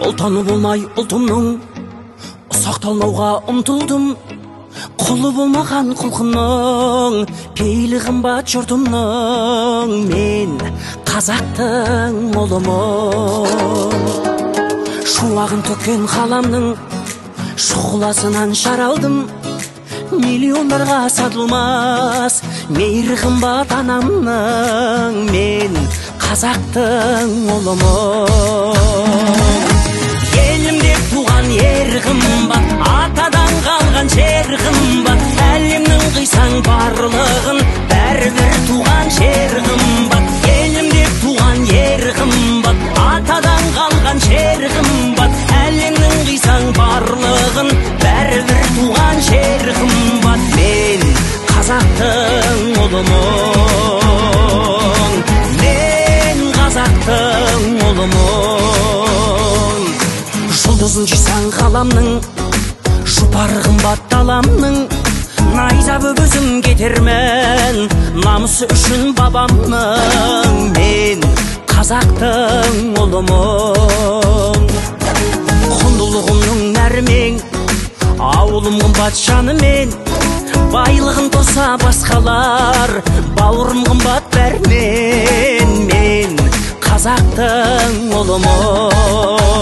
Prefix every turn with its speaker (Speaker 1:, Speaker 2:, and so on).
Speaker 1: Ұлтаны болмай ұлтымның ұсақталмауға ұмтылдым. Құлы болмаған құлқынның, пейілі қымбат жұртымның. Мен қазақтың ұлымын. Шуағын төккен қаламның шұғыласынан жаралдым. Миллиондарға сатылмас мейірі қымбат анамның. Мен қазақтың ұлымын. Елімде туған ер қымбат, атадан қалған жер қымбат. Әлемнің қисаң барлығын, бәрібір туған жер қымбат. Елімде туған ер қымбат, атадан қалған жер қымбат. Әлемнің қисаң барлығын, бәрібір туған жер қымбат. Мен қазақтың ұлымын. Мен қазақтың ұлымын. Жұлдызын жисаң ғаламның, жұпары қымбат даламның. Найза өгізім кетермін, намысы үшін бабамның. Мен қазақтың ұлымын. Құндылығымның нәрімен, ауылым қымбат жанымен. Байлығын тоса басқалар, бауырым қымбат бәрінен. Мен қазақтың ұлымын.